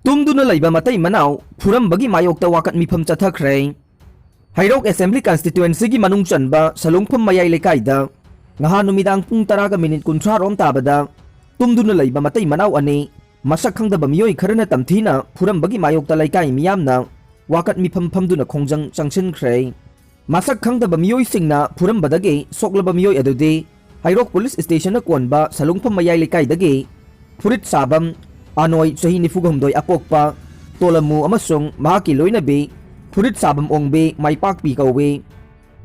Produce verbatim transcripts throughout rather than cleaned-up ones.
ꯇꯨꯝꯗꯨꯅ ꯂꯩꯕ ꯃꯇꯩ ꯃꯅꯥꯎ ꯐꯨꯔꯝꯕꯒꯤ ꯃꯥꯌꯣꯛꯇ ꯋꯥꯀꯠ ꯃꯤꯐꯝ ꯆꯠꯊꯈ꯭ꯔꯦ꯫ ꯍꯩꯔꯣꯛ Assembly Constituencyꯒꯤ ꯃꯅꯨꯡ ꯆꯟꯕ ꯁꯂꯨꯡꯐꯝ ꯃꯌꯥꯏ ꯂꯩꯀꯥꯏꯗ ꯉꯍꯥꯟ ꯅꯨꯃꯤꯗꯥꯡ ꯄꯨꯡ ꯇꯔꯥꯒ ꯃꯤꯅꯤꯠ ꯀꯨꯟꯊ꯭ꯔꯥ ꯔꯣꯝ ꯇꯥꯕꯗ ꯇꯨꯝꯗꯨꯅ ꯂꯩꯕ ꯃꯇꯩ ꯃꯅꯥꯎ ꯑꯅꯤ ꯃꯁꯛ ꯈꯪꯗꯕ ꯃꯤꯑꯣꯏ ꯈꯔꯅ ꯇꯝꯊꯤꯅ ꯐꯨꯔꯝꯕꯒꯤ ꯃꯥꯌꯣꯛꯇ ꯂꯩꯀꯥꯏ ꯃꯤꯌꯥꯝꯅ ꯋꯥꯀꯠ ꯃꯤꯐꯝ ꯐꯝꯗꯨꯅ ꯈꯣꯡꯖꯪ ꯆꯪꯁꯤꯟꯈ꯭ꯔꯦ꯫ ꯃꯁꯛ ꯈꯪꯗꯕ ꯃꯤꯑꯣꯏꯁꯤꯡꯅ ꯐꯨꯔꯝꯕꯗꯒꯤ ꯁꯣꯛꯂꯕ ꯃꯤꯑꯣꯏ ꯑꯗꯨꯗꯤ ꯍꯩꯔꯣꯛ Police Stationꯅ ꯀꯣꯟꯕ ꯁꯂꯨꯡꯐꯝ ꯃꯌꯥꯏ ꯂꯩꯀꯥꯏꯗꯒꯤ ꯐꯨꯔꯤꯠ ꯁꯥꯕꯝ ꯑꯅꯣꯏ, ꯆꯍꯤ ꯅꯤꯐꯨꯒ ꯍꯨꯝꯗꯣꯏ ꯑꯄꯣꯛꯄ ꯇꯣꯂꯃꯨ ꯑꯃꯁꯨꯡ ꯃꯍꯥꯛꯀꯤ ꯂꯣꯏꯅꯕꯤ ꯐꯨꯔꯤꯠ ꯁꯥꯕꯝ ꯑꯣꯡꯕꯤ ꯃꯥꯏꯄꯥꯛꯄꯤ ꯀꯧꯏ꯫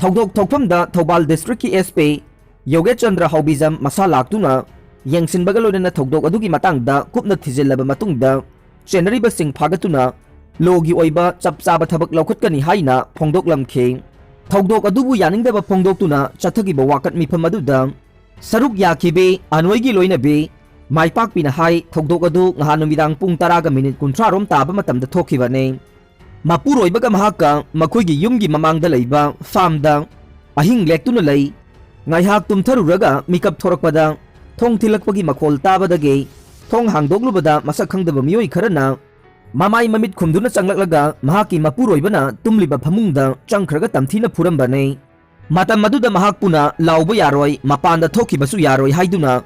ꯊꯧꯗꯣꯛ ꯊꯣꯛꯐꯝꯗ ꯊꯧꯕꯥꯜ Districtꯀꯤ SP ꯌꯣꯒꯦꯁ ꯆꯟꯗ꯭ꯔ ꯍꯥꯎꯕꯤꯖꯝ ꯃꯁꯥ ꯂꯥꯛꯇꯨꯅ ꯌꯦꯡꯁꯤꯟꯕꯒ ꯂꯣꯏꯅꯅ ꯊꯧꯗꯣꯛ ꯑꯗꯨꯒꯤ ꯃꯇꯥꯡꯗ ꯀꯨꯞꯅ ꯊꯤꯖꯤꯜꯂꯕ ꯃꯇꯨꯡꯗ ꯆꯦꯟꯅꯔꯤꯕꯁꯤꯡ ꯐꯥꯒꯠꯇꯨꯅ ꯂꯣꯒꯤ ꯑꯣꯏꯕ ꯆꯞ ꯆꯥꯕ ꯊꯕꯛ ꯂꯧꯈꯠꯀꯅꯤ ꯍꯥꯏꯅ ꯐꯣꯡꯗꯣꯛꯂꯝꯈꯤ꯫ ꯊꯧꯗꯣꯛ ꯑꯗꯨꯕꯨ ꯌꯥꯅꯤꯡꯗꯕ ꯐꯣꯡꯗꯣꯛꯇꯨꯅ ꯆꯠꯊꯈꯤꯕ ꯋꯥꯀꯠ ꯃꯤꯐꯝ ꯑꯗꯨꯗ ꯁꯔꯨꯛ ꯌꯥꯈꯤꯕꯤ ꯑꯅꯣꯏꯒꯤ ꯂꯣꯏꯅꯕꯤ ꯃꯥꯏꯄꯥꯛꯄꯤꯅ ꯍꯥꯏ, ꯊꯧꯗꯣꯛ ꯑꯗꯨ ꯉꯍꯥꯟ ꯅꯨꯃꯤꯗꯥꯡ ꯄꯨꯡ ꯇꯔꯥꯒ ꯃꯤꯅꯤꯠ ꯀꯨꯟꯊ꯭ꯔꯥ ꯔꯣꯝ ꯇꯥꯕ ꯃꯇꯝꯗ ꯊꯣꯛꯈꯤꯕꯅꯤ꯫ ꯃꯄꯨꯔꯣꯏꯕꯒ ꯃꯍꯥꯛꯀ ꯃꯈꯣꯏꯒꯤ ꯌꯨꯝꯒꯤ ꯃꯃꯥꯡꯗ ꯂꯩꯕ farmꯗ ꯑꯍꯤꯡ ꯂꯦꯛꯇꯨꯅ ꯂꯩ꯫ ꯉꯥꯏꯍꯥꯛ ꯇꯨꯝꯊꯔꯨꯔꯒ ꯃꯤꯀꯞ ꯊꯣꯔꯛꯄꯗ ꯊꯣꯡ ꯊꯤꯜꯂꯛꯄꯒꯤ ꯃꯈꯣꯜ ꯇꯥꯕꯗꯒꯤ ꯊꯣꯡ ꯍꯥꯡꯗꯣꯛꯂꯨꯕꯗ ꯃꯁꯛ ꯈꯪꯗꯕ ꯃꯤꯑꯣꯏ ꯈꯔꯅ ꯃꯃꯥꯏ ꯃꯃꯤꯠ ꯈꯨꯝꯗꯨꯅ ꯆꯪꯂꯛꯂꯒ ꯃꯍꯥꯛꯀꯤ ꯃꯄꯨꯔꯣꯏꯕꯅ ꯇꯨꯝꯂꯤꯕ ꯐꯃꯨꯡꯗ ꯆꯪꯈ꯭ꯔꯒ ꯇꯝꯊꯤꯅ ꯐꯨꯔꯝꯕꯅꯤ꯫ ꯃꯇꯝ ꯑꯗꯨꯗ ꯃꯍꯥꯛꯄꯨꯅ ꯂꯥꯎꯕ ꯌꯥꯔꯣꯏ, ꯃꯄꯥꯟꯗ ꯊꯣꯛꯈꯤꯕꯁꯨ ꯌꯥꯔꯣꯏ ꯍꯥꯏꯗꯨꯅ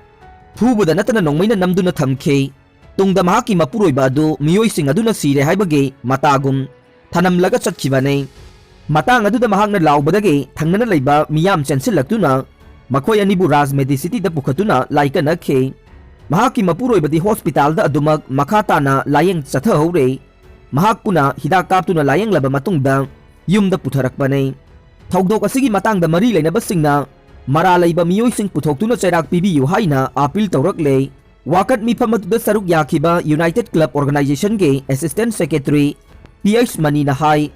ꯐꯨꯕꯗ ꯅꯠꯇꯅ ꯅꯣꯡꯃꯩꯅ ꯅꯝꯗꯨꯅ ꯊꯝꯈꯤ꯫ ꯇꯨꯡꯗ ꯃꯍꯥꯛꯀꯤ ꯃꯄꯨꯔꯣꯏꯕ ꯑꯗꯨ ꯃꯤꯑꯣꯏꯁꯤꯡ ꯑꯗꯨꯅ ꯁꯤꯔꯦ ꯍꯥꯏꯕꯒꯤ ꯃꯇꯥꯒꯨꯝ ꯊꯅꯝꯂꯒ ꯆꯠꯈꯤꯕꯅꯤ꯫ ꯃꯇꯥꯡ ꯑꯗꯨꯗ ꯃꯍꯥꯛꯅ ꯂꯥꯎꯕꯗꯒꯤ ꯊꯪꯅꯅ ꯂꯩꯕ ꯃꯤꯌꯥꯝ ꯆꯦꯟꯁꯤꯜꯂꯛꯇꯨꯅ ꯃꯈꯣꯏ ꯑꯅꯤꯕꯨ ꯔꯥꯖ Medicityꯗ ꯄꯨꯈꯠꯇꯨꯅ ꯂꯥꯏꯀꯠꯅꯈꯤ꯫ ꯃꯍꯥꯛꯀꯤ ꯃꯄꯨꯔꯣꯏꯕꯗꯤ hospitalꯗ ꯑꯗꯨꯃꯛ ꯃꯈꯥ ꯇꯥꯅ ꯂꯥꯌꯦꯡ ꯆꯠꯊꯍꯧꯔꯦ꯫ ꯃꯍꯥꯛꯄꯨꯅ ꯍꯤꯗꯥꯛ ꯀꯥꯞꯇꯨꯅ ꯂꯥꯌꯦꯡꯂꯕ ꯃꯇꯨꯡꯗ ꯌꯨꯝꯗ ꯄꯨꯊꯔꯛꯄꯅꯤ꯫ ꯊꯧꯗꯣꯛ ꯑꯁꯤꯒꯤ ꯃꯇꯥꯡꯗ ꯃꯔꯤ ꯂꯩꯅꯕꯁꯤꯡꯅ ꯃꯔꯥ ꯂꯩꯕ ꯃꯤꯑꯣꯏꯁꯤꯡ ꯄꯨꯊꯣꯛꯇꯨꯅ ꯆꯩꯔꯥꯛ ꯄꯤꯕꯤꯌꯨ ꯍꯥꯏꯅ appeal ꯇꯧꯔꯛꯂꯦ꯫ ꯋꯥꯀꯠ ꯃꯤꯐꯝ ꯑꯗꯨꯗ ꯁꯔꯨꯛ ꯌꯥꯈꯤꯕ United Club Organizationꯒꯤ Assistant Secretary P H ꯃꯅꯤꯅ ꯍꯥꯏ,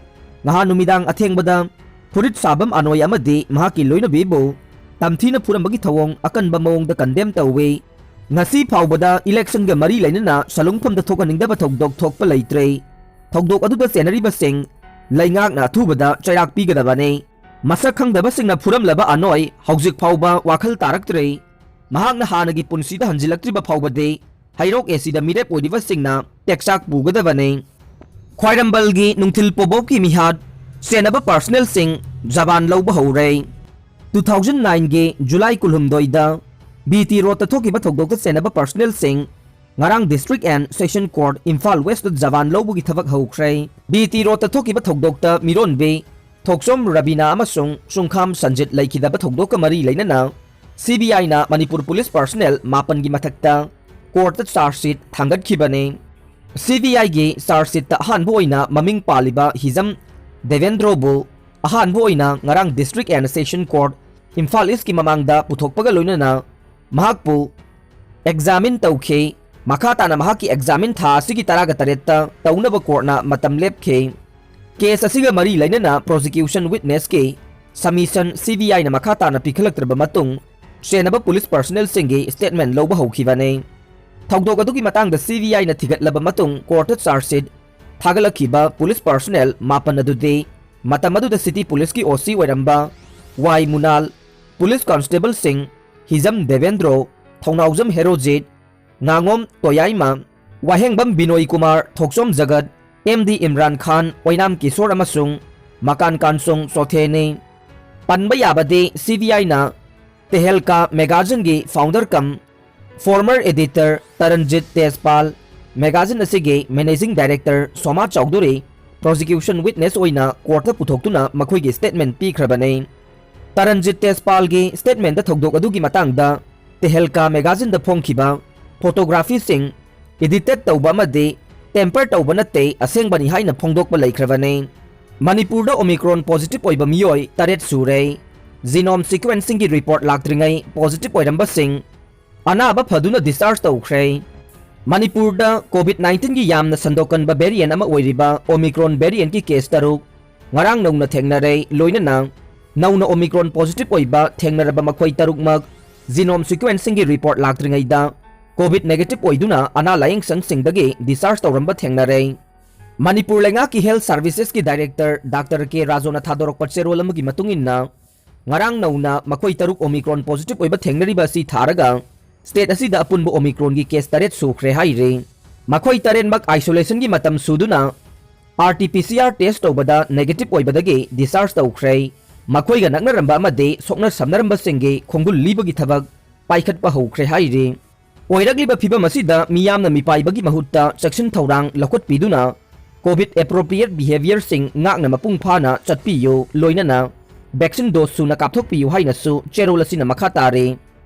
ꯉꯍꯥꯟ ꯅꯨꯃꯤꯗꯥꯡ ꯑꯊꯦꯡꯕꯗ ꯐꯨꯔꯤꯠ ꯁꯥꯕꯝ ꯑꯅꯣꯏ ꯑꯃꯗꯤ ꯃꯍꯥꯛꯀꯤ ꯂꯣꯏꯅꯕꯤꯕꯨ ꯇꯝꯊꯤꯅ ꯐꯨꯔꯝꯕꯒꯤ ꯊꯧꯑꯣꯡ ꯑꯀꯟꯕ ꯃꯑꯣꯡꯗ condemn ꯇꯧꯏ꯫ ꯉꯁꯤ ꯐꯥꯎꯕꯗ electionꯒ ꯃꯔꯤ ꯂꯩꯅꯅ ꯁꯂꯨꯡꯐꯝꯗ ꯊꯣꯛꯍꯟꯅꯤꯡꯗꯕ ꯊꯧꯗꯣꯛ ꯊꯣꯛꯄ ꯂꯩꯇ꯭ꯔꯦ꯫ ꯊꯧꯗꯣꯛ ꯑꯗꯨꯗ ꯆꯦꯟꯅꯔꯤꯕꯁꯤꯡ ꯂꯩꯉꯥꯛꯅ ꯑꯊꯨꯕꯗ ꯆꯩꯔꯥꯛ ꯄꯤꯒꯗꯕꯅꯤ꯫ ꯃꯁꯛ ꯈꯪꯗꯕꯁꯤꯡꯅ ꯐꯨꯔꯝꯂꯕ ꯑꯅꯣꯏ ꯍꯧꯖꯤꯛ ꯐꯥꯎꯕ ꯋꯥꯈꯜ ꯇꯥꯔꯛꯇ꯭ꯔꯤ꯫ ꯃꯍꯥꯛꯅ ꯍꯥꯟꯅꯒꯤ ꯄꯨꯟꯁꯤꯗ ꯍꯟꯖꯤꯜꯂꯛꯇ꯭ꯔꯤꯕ ꯐꯥꯎꯕꯗꯤ ꯍꯩꯔꯣꯛ ꯑꯦ ꯁꯤꯗ ꯃꯤꯔꯦꯞ ꯑꯣꯏꯔꯤꯕꯁꯤꯡꯅ ꯇꯦꯛꯆꯥꯛ ꯄꯨꯒꯗꯕꯅꯤ꯫ ꯈ꯭ꯋꯥꯏꯔꯝꯕꯜꯒꯤ ꯅꯨꯡꯊꯤꯜ ꯄꯣꯕꯣꯞꯀꯤ ꯃꯤꯍꯥꯠ, ꯁꯦꯟꯅꯕ ꯄꯥꯔꯁꯅꯦꯜꯁꯤꯡ ꯖꯕꯥꯟ ꯂꯧꯕ ꯍꯧꯔꯦ꯫ ꯇꯨ ꯊꯥꯎꯖꯟ ꯅꯥꯏꯟꯒꯤ ꯖꯨꯂꯥꯏ ꯀꯨꯟꯍꯨꯝꯗꯣꯏꯗ ꯕꯤ ꯇꯤ ꯔꯣꯗꯇ ꯊꯣꯛꯈꯤꯕ ꯊꯧꯗꯣꯛꯇ ꯁꯦꯟꯅꯕ ꯄꯥꯔꯁꯅꯦꯜꯁꯤꯡ ꯉꯔꯥꯡ district and session court Imphal west ꯖꯕꯥꯟ ꯂꯧꯕꯒꯤ ꯊꯕꯛ ꯍꯧꯈ꯭ꯔꯦ꯫ ꯕꯤ ꯇꯤ ꯔꯣꯗꯇ ꯊꯣꯛꯈꯤꯕ ꯊꯧꯗꯣꯛꯇ ꯃꯤꯔꯣꯟꯕꯤ ꯊꯣꯛꯆꯣꯝ ꯔꯕꯤꯅꯥ ꯑꯃꯁꯨꯡ ꯁꯨꯡꯈꯥꯝ ꯁꯟꯖꯤꯠ ꯂꯩꯈꯤꯗꯕ ꯊꯧꯗꯣꯛꯀ ꯃꯔꯤ ꯂꯩꯅꯅ ꯁꯤ ꯕꯤ ꯑꯥꯏꯅ ꯃꯅꯤꯄꯨꯔ ꯄꯨꯂꯤꯁ ꯄꯥꯔꯁꯅꯦꯜ ꯃꯥꯄꯟꯒꯤ ꯃꯊꯛꯇ ꯀꯣꯔꯠꯇ ꯆꯥꯔꯖ ꯁꯤꯠ ꯊꯥꯡꯒꯠꯈꯤꯕꯅꯤ꯫ ꯁꯤ ꯕꯤ ꯑꯥꯏꯒꯤ ꯆꯥꯔꯖ ꯁꯤꯠꯇ ꯑꯍꯥꯟꯕ ꯑꯣꯏꯅ ꯃꯃꯤꯡ ꯄꯥꯜꯂꯤꯕ ꯍꯤꯖꯝ ꯗꯦꯕꯦꯟꯗ꯭ꯔꯣꯕꯨ ꯑꯍꯥꯟꯕ ꯑꯣꯏꯅ ꯉꯔꯥꯡ district and session court Imphal ꯏꯁꯀꯤ ꯃꯃꯥꯡꯗ ꯄꯨꯊꯣꯛꯄꯒ ꯂꯣꯏꯅꯅ ꯃꯍꯥꯛꯄꯨ ꯑꯦꯛꯖꯥꯃꯤꯟ ꯇꯧꯈꯤ꯫ ꯃꯈꯥ ꯇꯥꯅ ꯃꯍꯥꯛꯀꯤ ꯑꯦꯛꯖꯥꯃꯤꯟ ꯊꯥ ꯑꯁꯤꯒꯤ ꯇꯔꯥꯒ ꯇꯔꯦꯠꯇ ꯇꯧꯅꯕ ꯀꯣꯔꯠꯅ ꯃꯇꯝ ꯂꯦꯞꯈꯤ꯫ ꯀꯦꯁ ꯑꯁꯤꯒ ꯃꯔꯤ ꯂꯩꯅꯅ ꯄ꯭ꯔꯣꯁꯤꯀ꯭ꯌꯨꯁꯟ ꯋꯤꯠꯅꯦꯁꯀꯤ ꯁꯃꯤꯁꯟ ꯁꯤ ꯕꯤ ꯑꯥꯏꯅ ꯃꯈꯥ ꯇꯥꯅ ꯄꯤꯈꯠꯂꯛꯇ꯭ꯔꯕ ꯃꯇꯨꯡ ꯁꯦꯟꯅꯕ ꯄꯨꯂꯤꯁ ꯄꯥꯔꯁꯅꯦꯜꯁꯤꯡꯒꯤ ꯁ꯭ꯇꯦꯠꯃꯦꯟ ꯂꯧꯕ ꯍꯧꯈꯤꯕꯅꯤ꯫ ꯊꯧꯗꯣꯛ ꯑꯗꯨꯒꯤ ꯃꯇꯥꯡꯗ ꯁꯤ ꯕꯤ ꯑꯥꯏꯅ ꯊꯤꯒꯠꯂꯕ ꯃꯇꯨꯡ ꯀꯣꯔꯠꯇ ꯆꯥꯔꯖ ꯁꯤꯠ ꯊꯥꯒꯠꯂꯛꯈꯤꯕ ꯄꯨꯂꯤꯁ ꯄꯥꯔꯁꯅꯦꯜ ꯃꯥꯄꯟ ꯑꯗꯨꯗꯤ ꯃꯇꯝ ꯑꯗꯨꯗ ꯁꯤꯇꯤ ꯄꯨꯂꯤꯁꯀꯤ ꯑꯣ ꯁꯤ ꯑꯣꯏꯔꯝꯕ ꯋꯥꯏ ꯃꯨꯅꯥꯜ, ꯄꯨꯂꯤꯁ ꯀꯟꯁꯇꯦꯕꯜꯁꯤꯡ ꯍꯤꯖꯝ ꯗꯦꯕꯦꯟꯗ꯭ꯔꯣ, ꯊꯧꯅꯥꯎꯖꯝ ꯍꯦꯔꯣꯖꯤꯠ, ꯉꯥꯉꯣꯝ ꯇꯣꯌꯥꯏꯃ, ꯋꯥꯍꯦꯡꯕꯝ ꯕꯤꯅꯣꯏ ꯀꯨꯃꯥꯔ, ꯊꯣꯛꯆꯣꯝ ꯖꯒꯠ, ꯑꯦꯝ ꯗꯤ ꯏꯝꯔꯥꯟ ꯈꯥꯟ, ꯑꯣꯏꯅꯥꯝ ꯀꯤꯁꯣꯔ ꯑꯃꯁꯨꯡ ꯃꯀꯥꯟ ꯀꯥꯟꯁꯣꯡ ꯆꯣꯊꯦꯅꯤ꯫ ꯄꯟꯕ ꯌꯥꯕꯗꯤ ꯁꯤ ꯕꯤ ꯑꯥꯏꯅ ꯇꯦꯍꯦꯜꯀꯥ ꯃꯦꯒꯥꯖꯤꯟꯒꯤ ꯐꯥꯎꯟꯗꯔ ꯀꯝ ꯐꯣꯔꯃꯔ ꯑꯦꯗꯤꯇꯔ ꯇꯔꯟꯖꯤꯠ ꯇꯦꯖꯄꯥꯜ, ꯃꯦꯒꯥꯖꯤꯟ ꯑꯁꯤꯒꯤ ꯃꯦꯅꯦꯖꯤꯡ ꯗꯥꯏꯔꯦꯛꯇꯔ ꯁꯣꯃꯥ ꯆꯧꯙꯨꯔꯤ ꯄ꯭ꯔꯣꯁꯤꯀ꯭ꯌꯨꯁꯟ ꯋꯤꯠꯅꯦꯁ ꯑꯣꯏꯅ ꯀꯣꯔꯠꯇ ꯄꯨꯊꯣꯛꯇꯨꯅ ꯃꯈꯣꯏꯒꯤ ꯁ꯭ꯇꯦꯠꯃꯦꯟ ꯄꯤꯈ꯭ꯔꯕꯅꯤ꯫ ꯇꯔꯟꯖꯤꯠ ꯇꯦꯖꯄꯥꯜꯒꯤ ꯁ꯭ꯇꯦꯠꯃꯦꯟꯗ ꯊꯧꯗꯣꯛ ꯑꯗꯨꯒꯤ ꯃꯇꯥꯡꯗ ꯇꯦꯍꯦꯜꯀꯥ ꯃꯦꯒꯥꯖꯤꯟꯗ ꯐꯣꯡꯈꯤꯕ ꯐꯣꯇꯣꯒ꯭ꯔꯥꯐꯤꯁꯤꯡ ꯏꯗꯤꯇꯦꯠ ꯇꯧꯕ ꯑꯃꯗꯤ ꯇꯦꯝꯄꯔ ꯇꯧꯕ ꯅꯠꯇꯦ, ꯑꯁꯦꯡꯕꯅꯤ ꯍꯥꯏꯅ ꯐꯣꯡꯗꯣꯛꯄ ꯂꯩꯈ꯭ꯔꯕꯅꯤ꯫ ꯃꯅꯤꯄꯨꯔꯗ ꯑꯣꯃꯤꯀ꯭ꯔꯣꯟ ꯄꯣꯖꯤꯇꯤꯚ ꯑꯣꯏꯕ ꯃꯤꯑꯣꯏ ꯇꯔꯦꯠ ꯁꯨꯔꯦ꯫ ꯖꯤꯅꯣꯝ ꯁꯤꯀ꯭ꯋꯦꯟꯁꯤꯡꯒꯤ ꯔꯤꯄꯣꯔꯠ ꯂꯥꯛꯇ꯭ꯔꯤꯉꯩ ꯄꯣꯖꯤꯇꯤꯚ ꯑꯣꯏꯔꯝꯕꯁꯤꯡ ꯑꯅꯥꯕ ꯐꯗꯨꯅ ꯗꯤꯁꯆꯥꯔꯖ ꯇꯧꯈ꯭ꯔꯦ꯫ ꯃꯅꯤꯄꯨꯔꯗ ꯀꯣꯚꯤꯗ ꯅꯥꯏꯟꯇꯤꯟꯒꯤ ꯌꯥꯝꯅ ꯁꯟꯗꯣꯛꯀꯟꯕ ꯚꯦꯔꯤꯌꯦꯟ ꯑꯃ ꯑꯣꯏꯔꯤꯕ ꯑꯣꯃꯤꯀ꯭ꯔꯣꯟ ꯚꯦꯔꯤꯌꯦꯟꯒꯤ ꯀꯦꯁ ꯇꯔꯨꯛ ꯉꯔꯥꯡ ꯅꯧꯅ ꯊꯦꯡꯅꯔꯦ꯫ ꯂꯣꯏꯅꯅ ꯅꯧꯅ ꯑꯣꯃꯤꯀ꯭ꯔꯣꯟ ꯄꯣꯖꯤꯇꯤꯚ ꯑꯣꯏꯕ ꯊꯦꯡꯅꯔꯕ ꯃꯈꯣꯏ ꯇꯔꯨꯛꯃꯛ ꯖꯤꯅꯣꯝ ꯁꯤꯀ꯭ꯋꯦꯟꯁꯤꯡꯒꯤ ꯔꯤꯄꯣꯔꯠ ꯂꯥꯛꯇ꯭ꯔꯤꯉꯩꯗ ꯀꯣꯚꯤꯗ ꯅꯦꯒꯦꯇꯤꯚ ꯑꯣꯏꯗꯨꯅ ꯑꯅꯥ ꯂꯥꯌꯦꯡꯁꯪꯁꯤꯡꯗꯒꯤ ꯗꯤꯁꯆꯥꯔꯖ ꯇꯧꯔꯝꯕ ꯊꯦꯡꯅꯔꯦ꯫ ꯃꯅꯤꯄꯨꯔ ꯂꯩꯉꯥꯛꯀꯤ ꯍꯦꯜꯊ ꯁꯥꯔꯚꯤꯁꯦꯁꯀꯤ ꯗꯥꯏꯔꯦꯛꯇꯔ ꯗꯥꯛꯇꯔ ꯀꯦ ꯔꯥꯖꯣꯅ ꯊꯥꯗꯣꯔꯛꯄ ꯆꯦꯔꯣꯜ ꯑꯃꯒꯤ ꯃꯇꯨꯡ ꯏꯟꯅ, ꯉꯔꯥꯡ ꯅꯧꯅ ꯃꯈꯣꯏ ꯇꯔꯨꯛ ꯑꯣꯃꯤꯀ꯭ꯔꯣꯟ ꯄꯣꯖꯤꯇꯤꯚ ꯑꯣꯏꯕ ꯊꯦꯡꯅꯔꯤꯕ ꯑꯁꯤ ꯊꯥꯔꯒ State ꯑꯁꯤꯗ ꯑꯄꯨꯟꯕ Omicronꯒꯤ case ꯇꯔꯦꯠ ꯁꯨꯈ꯭ꯔꯦ ꯍꯥꯏꯔꯤ꯫ ꯃꯈꯣꯏ ꯇꯔꯦꯠꯃꯛ isolationꯒꯤ ꯃꯇꯝ ꯁꯨꯗꯨꯅ R T P C R test ꯇꯧꯕꯗ negative ꯑꯣꯏꯕꯗꯒꯤ discharge ꯇꯧꯈ꯭ꯔꯦ꯫ ꯃꯈꯣꯏꯒ ꯅꯛꯅꯔꯝꯕ ꯑꯃꯗꯤ ꯁꯣꯛꯅ ꯁꯝꯅꯔꯝꯕꯁꯤꯡꯒꯤ ꯈꯣꯡꯒꯨꯜ ꯂꯤꯕꯒꯤ ꯊꯕꯛ ꯄꯥꯏꯈꯠꯄ ꯍꯧꯈ꯭ꯔꯦ ꯍꯥꯏꯔꯤ꯫ ꯑꯣꯏꯔꯛꯂꯤꯕ ꯐꯤꯕꯝ ꯑꯁꯤꯗ ꯃꯤꯌꯥꯝꯅ ꯃꯤꯄꯥꯏꯕꯒꯤ ꯃꯍꯨꯠꯇ ꯆꯦꯛꯁꯤꯟ ꯊꯧꯔꯥꯡ ꯂꯧꯈꯠꯄꯤꯗꯨꯅ COVID appropriate behaviourꯁꯤꯡ ꯉꯥꯛꯅ ꯃꯄꯨꯡ ꯐꯥꯅ ꯆꯠꯄꯤꯌꯨ, ꯂꯣꯏꯅꯅ vaccine dose ꯁꯨꯅ ꯀꯥꯞꯊꯣꯛꯄꯤꯌꯨ ꯍꯥꯏꯅꯁꯨ ꯆꯦꯔꯣꯜ ꯑꯁꯤꯅ ꯃꯈꯥ ꯇꯥꯔꯤ꯫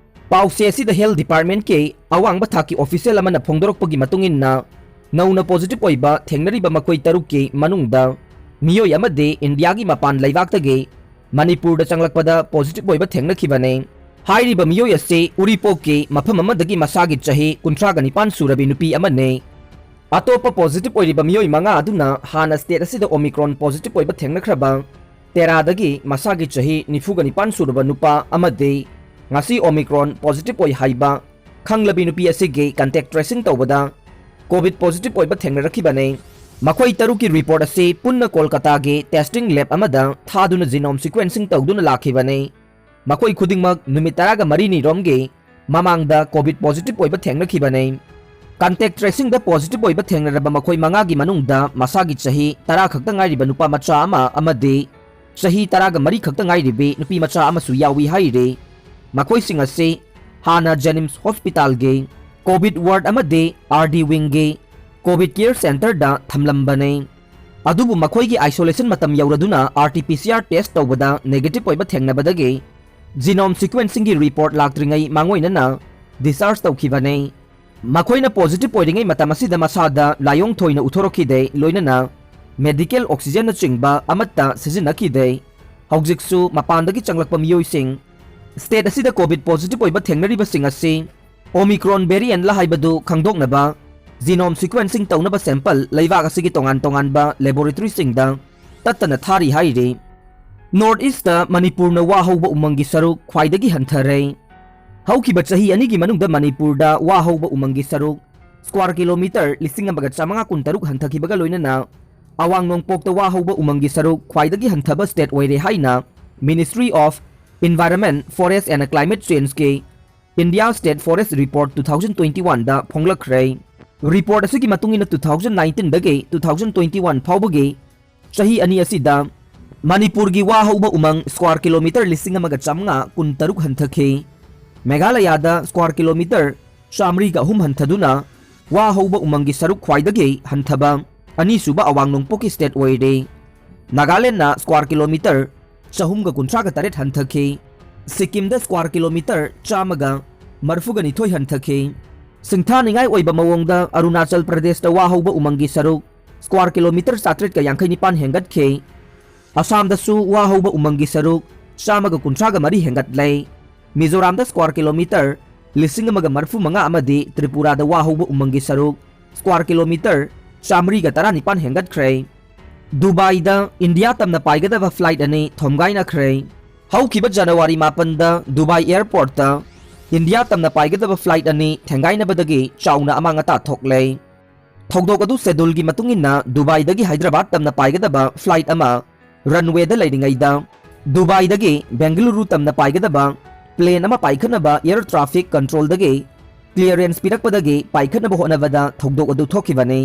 ꯄꯥꯎꯆꯦ ꯑꯁꯤꯗ health departmentꯀꯤ ꯑꯋꯥꯡꯕ ꯊꯥꯛꯀꯤ official ꯑꯃꯅ ꯐꯣꯡꯗꯣꯔꯛꯄꯒꯤ ꯃꯇꯨꯡ ꯏꯟꯅ, ꯅꯧꯅ positive ꯑꯣꯏꯕ ꯊꯦꯡꯅꯔꯤꯕ ꯃꯈꯣꯏ ꯇꯔꯨꯛꯀꯤ ꯃꯅꯨꯡꯗ ꯃꯤꯑꯣꯏ ꯑꯃꯗꯤ ꯏꯟꯗꯤꯌꯥꯒꯤ ꯃꯄꯥꯟ ꯂꯩꯕꯥꯛꯇꯒꯤ ꯃꯅꯤꯄꯨꯔꯗ ꯆꯪꯂꯛꯄꯗ positive ꯑꯣꯏꯕ ꯊꯦꯡꯅꯈꯤꯕꯅꯤ꯫ ꯍꯥꯏꯔꯤꯕ ꯃꯤꯑꯣꯏ ꯑꯁꯤ ꯎꯔꯤꯄꯣꯛꯀꯤ ꯃꯐꯝ ꯑꯃꯗꯒꯤ ꯃꯁꯥꯒꯤ ꯆꯍꯤ ꯀꯨꯟꯊ꯭ꯔꯥꯒ ꯅꯤꯄꯥꯟ ꯁꯨꯔꯕꯤ ꯅꯨꯄꯤ ꯑꯃꯅꯤ꯫ ꯑꯇꯣꯞꯄ positive ꯑꯣꯏꯔꯤꯕ ꯃꯤꯑꯣꯏ ꯃꯉꯥ ꯑꯗꯨꯅ ꯍꯥꯟꯅ state ꯑꯁꯤꯗ Omicron positive ꯑꯣꯏꯕ ꯊꯦꯡꯅꯈ꯭ꯔꯕ ꯇꯦꯔꯥꯗꯒꯤ ꯃꯁꯥꯒꯤ ꯆꯍꯤ ꯅꯤꯐꯨꯒ ꯅꯤꯄꯥꯟ ꯁꯨꯔꯕ ꯅꯨꯄꯥ ꯑꯃꯗꯤ ꯉꯁꯤ Omicron positive ꯑꯣꯏ ꯍꯥꯏꯕ ꯈꯪꯂꯕꯤ ꯅꯨꯄꯤ ꯑꯁꯤꯒꯤ contact tracing ꯇꯧꯕꯗ COVID positive ꯑꯣꯏꯕ ꯊꯦꯡꯅꯔꯛꯈꯤꯕꯅꯤ꯫ ꯃꯈꯣꯏ ꯇꯔꯨꯛꯀꯤ report ꯑꯁꯤ ꯄꯨꯟꯅ ꯀꯣꯜꯀꯇꯥꯒꯤ testing lab ꯑꯃꯗ ꯊꯥꯗꯨꯅ genome sequencing ꯇꯧꯗꯨꯅ ꯂꯥꯛꯈꯤꯕꯅꯤ꯫ ꯃꯈꯣꯏ ꯈꯨꯗꯤꯡꯃꯛ ꯅꯨꯃꯤꯠ ꯇꯔꯥꯒ ꯃꯔꯤꯅꯤ ꯔꯣꯝꯒꯤ ꯃꯃꯥꯡꯗ COVID positive ꯑꯣꯏꯕ ꯊꯦꯡꯅꯈꯤꯕꯅꯤ꯫ Contact tracingꯗ positive ꯑꯣꯏꯕ ꯊꯦꯡꯅꯔꯕ ꯃꯈꯣꯏ ꯃꯉꯥꯒꯤ ꯃꯅꯨꯡꯗ ꯃꯁꯥꯒꯤ ꯆꯍꯤ ꯇꯔꯥ ꯈꯛꯇ ꯉꯥꯏꯔꯤꯕ ꯅꯨꯄꯥ ꯃꯆꯥ ꯑꯃ ꯑꯃꯗꯤ ꯆꯍꯤ ꯇꯔꯥꯒ ꯃꯔꯤ ꯈꯛꯇ ꯉꯥꯏꯔꯤꯕꯤ ꯅꯨꯄꯤ ꯃꯆꯥ ꯑꯃꯁꯨ ꯌꯥꯎꯏ ꯍꯥꯏꯔꯤ꯫ ꯃꯈꯣꯏꯁꯤꯡ ꯑꯁꯤ ꯍꯥꯟꯅ JNIMS hospitalꯒꯤ COVID ward ꯑꯃꯗꯤ R D wingꯒꯤ COVID care centreꯗ ꯊꯝꯂꯝꯕꯅꯤ꯫ ꯑꯗꯨꯕꯨ ꯃꯈꯣꯏꯒꯤ isolation ꯃꯇꯝ ꯌꯧꯔꯗꯨꯅ R T P C R test ꯇꯧꯕꯗ negative ꯑꯣꯏꯕ ꯊꯦꯡꯅꯕꯗꯒꯤ genome sequencingꯒꯤ report ꯂꯥꯛꯇ꯭ꯔꯤꯉꯩ ꯃꯥꯡꯑꯣꯏꯅꯅ discharge ꯇꯧꯈꯤꯕꯅꯤ꯫ ꯃꯈꯣꯏꯅ positive ꯑꯣꯏꯔꯤꯉꯩ ꯃꯇꯝ ꯑꯁꯤꯗ ꯃꯁꯥꯗ ꯂꯥꯏꯑꯣꯡ ꯊꯣꯏꯅ ꯎꯠꯊꯣꯔꯛꯈꯤꯗꯦ, ꯂꯣꯏꯅꯅ medical oxygenꯅꯆꯤꯡꯕ ꯑꯃꯠꯇ ꯁꯤꯖꯤꯟꯅꯈꯤꯗꯦ꯫ ꯍꯧꯖꯤꯛꯁꯨ ꯃꯄꯥꯟꯗꯒꯤ ꯆꯪꯂꯛꯄ ꯃꯤꯑꯣꯏꯁꯤꯡ state ꯑꯁꯤꯗ COVID positive ꯑꯣꯏꯕ ꯊꯦꯡꯅꯔꯤꯕꯁꯤꯡ ꯑꯁꯤ Omicron variantꯂ ꯍꯥꯏꯕꯗꯨ ꯈꯪꯗꯣꯛꯅꯕ genome sequencing ꯇꯧꯅꯕ sample ꯂꯩꯕꯥꯛ ꯑꯁꯤꯒꯤ ꯇꯣꯉꯥꯟ ꯇꯣꯉꯥꯟꯕ laboratoryꯁꯤꯡꯗ ꯇꯠꯇꯅ ꯊꯥꯔꯤ ꯍꯥꯏꯔꯤ꯫ North Eastꯇ ꯃꯅꯤꯄꯨꯔꯅ ꯋꯥ ꯍꯧꯕ ꯎꯃꯪꯒꯤ ꯁꯔꯨꯛ ꯈ꯭ꯋꯥꯏꯗꯒꯤ ꯍꯟꯊꯔꯦ꯫ ꯍꯧꯈꯤꯕ ꯆꯍꯤ ꯑꯅꯤꯒꯤ ꯃꯅꯨꯡꯗ ꯃꯅꯤꯄꯨꯔꯗ ꯋꯥ ꯍꯧꯕ ꯎꯃꯪꯒꯤ ꯁꯔꯨꯛ square kilometre ꯂꯤꯁꯤꯡ ꯑꯃꯒ ꯆꯥꯃꯉꯥ ꯀꯨꯟꯇꯔꯨꯛ ꯍꯟꯊꯈꯤꯕꯒ ꯂꯣꯏꯅꯅ ꯑꯋꯥꯡ ꯅꯣꯡꯄꯣꯛꯇ ꯋꯥ ꯍꯧꯕ ꯎꯃꯪꯒꯤ ꯁꯔꯨꯛ ꯈ꯭ꯋꯥꯏꯗꯒꯤ ꯍꯟꯊꯕ state ꯑꯣꯏꯔꯦ ꯍꯥꯏꯅ Ministry of Environment, Forest and Climate Changeꯀꯤ India State Forest Report two thousand twenty-one the ꯐꯣꯡꯂꯛꯈ꯭ꯔꯦ꯫ Report ꯑꯁꯤꯒꯤ ꯃꯇꯨꯡ ꯏꯟꯅ, two thousand nineteen ꯗꯒꯤ two thousand twenty-one ꯐꯥꯎꯕꯒꯤ ꯆꯍꯤ ꯑꯅꯤ ꯑꯁꯤꯗ ꯃꯅꯤꯄꯨꯔꯒꯤ ꯋꯥ ꯍꯧꯕ ꯎꯃꯪ square kilometre ꯂꯤꯁꯤꯡ ꯑꯃꯒ ꯆꯥꯃꯉꯥ ꯀꯨꯟꯇꯔꯨꯛ ꯍꯟꯊꯈꯤ꯫ ꯃꯦꯘꯥꯂꯌꯥꯗ square kilometre ꯆꯥꯃꯔꯤꯒ ꯑꯍꯨꯝ ꯍꯟꯊꯗꯨꯅ ꯋꯥ ꯍꯧꯕ ꯎꯃꯪꯒꯤ ꯁꯔꯨꯛ ꯈ꯭ꯋꯥꯏꯗꯒꯤ ꯍꯟꯊꯕ ꯑꯅꯤꯁꯨꯕ ꯑꯋꯥꯡ ꯅꯣꯡꯄꯣꯛꯀꯤ state ꯑꯣꯏꯔꯦ꯫ ꯅꯥꯒꯥꯂꯦꯟꯗꯅ square kilometre ꯆꯍꯨꯝꯒ ꯀꯨꯟꯊ꯭ꯔꯥꯒ ꯇꯔꯦꯠ ꯍꯟꯊꯈꯤ꯫ ꯁꯤꯛꯀꯤꯝꯗ square kilometre ꯆꯥꯝꯃꯒ ꯃꯔꯤꯐꯨꯒ ꯅꯤꯊꯣꯏ ꯍꯟꯊꯈꯤ꯫ ꯁꯤꯡꯊꯥꯅꯤꯡꯉꯥꯏ ꯑꯣꯏꯕ ꯃꯑꯣꯡꯗ ꯑꯔꯨꯅꯥꯆꯜ ꯄ꯭ꯔꯗꯦꯁꯇ ꯋꯥ ꯍꯧꯕ ꯎꯃꯪꯒꯤ ꯁꯔꯨꯛ square kilometre ꯆꯥꯇ꯭ꯔꯦꯠꯀ ꯌꯥꯡꯈꯩ ꯅꯤꯄꯥꯟ ꯍꯦꯟꯒꯠꯈꯤ꯫ ꯑꯁꯥꯝꯗꯁꯨ ꯋꯥ ꯍꯧꯕ ꯎꯃꯪꯒꯤ ꯁꯔꯨꯛ ꯆꯥꯝꯃꯒ ꯀꯨꯟꯊ꯭ꯔꯥꯒ ꯃꯔꯤ ꯍꯦꯟꯒꯠꯂꯦ꯫ ꯃꯤꯖꯣꯔꯥꯝꯗ square kilometre ꯂꯤꯁꯤꯡ ꯑꯃꯒ ꯃꯔꯤꯐꯨ ꯃꯉꯥ ꯑꯃꯗꯤ ꯇ꯭ꯔꯤꯄꯨꯔꯥꯗ ꯋꯥ ꯍꯧꯕ ꯎꯃꯪꯒꯤ ꯁꯔꯨꯛ square kilometre ꯆꯥꯃꯔꯤꯒ ꯇꯔꯥꯅꯤꯄꯥꯟ ꯍꯦꯟꯒꯠꯈ꯭ꯔꯦ꯫ ꯗꯨꯕꯥꯏꯗ ꯏꯟꯗꯤꯌꯥ ꯇꯝꯅ ꯄꯥꯏꯒꯗꯕ flight ꯑꯅꯤ ꯊꯣꯝꯒꯥꯏꯅꯈ꯭ꯔꯦ꯫ ꯍꯧꯈꯤꯕ ꯖꯅꯋꯥꯔꯤ ꯃꯥꯄꯟꯗ ꯗꯨꯕꯥꯏ airportꯇ ꯏꯟꯗꯤꯌꯥ ꯇꯝꯅ ꯄꯥꯏꯒꯗꯕ flight ꯑꯅꯤ ꯊꯦꯡꯒꯥꯏꯅꯕꯗꯒꯤ ꯆꯥꯎꯅ ꯑꯃꯥꯡ ꯑꯇꯥ ꯊꯣꯛꯂꯦ꯫ ꯊꯧꯗꯣꯛ ꯑꯗꯨ scheduleꯒꯤ ꯃꯇꯨꯡ ꯏꯟꯅ ꯗꯨꯕꯥꯏꯗꯒꯤ ꯍꯥꯏꯗ꯭ꯔꯕꯥꯗ ꯇꯝꯅ ꯄꯥꯏꯒꯗꯕ flight ꯑꯃ runwayꯗ ꯂꯩꯔꯤꯉꯩꯗ ꯗꯨꯕꯥꯏꯗꯒꯤ ꯕꯦꯡꯒꯂꯨꯔꯨ ꯇꯝꯅ ꯄꯥꯏꯒꯗꯕ plane ꯑꯃ ꯄꯥꯏꯈꯠꯅꯕ air traffic controlꯗꯒꯤ clearance ꯄꯤꯔꯛꯄꯗꯒꯤ ꯄꯥꯏꯈꯠꯅꯕ ꯍꯣꯠꯅꯕꯗ ꯊꯧꯗꯣꯛ ꯑꯗꯨ ꯊꯣꯛꯈꯤꯕꯅꯤ꯫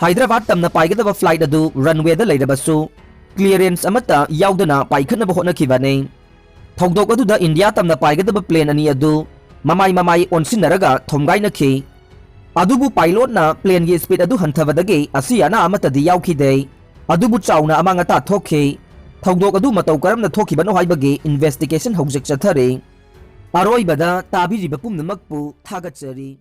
ꯍꯥꯏꯗ꯭ꯔꯕꯥꯗ ꯇꯝꯅ ꯄꯥꯏꯒꯗꯕ flight ꯑꯗꯨ runwayꯗ ꯂꯩꯔꯕꯁꯨ clearance ꯑꯃꯠꯇ ꯌꯥꯎꯗꯅ ꯄꯥꯏꯈꯠꯅꯕ ꯍꯣꯠꯅꯈꯤꯕꯅꯤ꯫ ꯊꯧꯗꯣꯛ ꯑꯗꯨꯗ ꯏꯟꯗꯤꯌꯥ ꯇꯝꯅ ꯄꯥꯏꯒꯗꯕ plane ꯑꯅꯤ ꯑꯗꯨ ꯃꯃꯥꯏ ꯃꯃꯥꯏ ꯑꯣꯟꯁꯤꯟꯅꯔꯒ ꯊꯣꯝꯒꯥꯏꯅꯈꯤ꯫ ꯑꯗꯨꯕꯨ pilotꯅ planeꯒꯤ speed ꯑꯗꯨ ꯍꯟꯊꯕꯗꯒꯤ ꯑꯁꯤ ꯑꯅꯥ ꯑꯃꯠꯇꯗꯤ ꯌꯥꯎꯈꯤꯗꯦ꯫ ꯑꯗꯨꯕꯨ ꯆꯥꯎꯅ ꯑꯃꯥꯡ ꯑꯇꯥ ꯊꯣꯛꯈꯤ꯫ ꯊꯧꯗꯣꯛ ꯑꯗꯨ ꯃꯇꯧ ꯀꯔꯝꯅ ꯊꯣꯛꯈꯤꯕꯅꯣ ꯍꯥꯏꯕꯒꯤ investigation ꯍꯧꯖꯤꯛ ꯆꯠꯊꯔꯤ꯫ ꯑꯔꯣꯏꯕꯗ ꯇꯥꯕꯤꯔꯤꯕ ꯄꯨꯝꯅꯃꯛꯄꯨ ꯊꯥꯒꯠꯆꯔꯤ꯫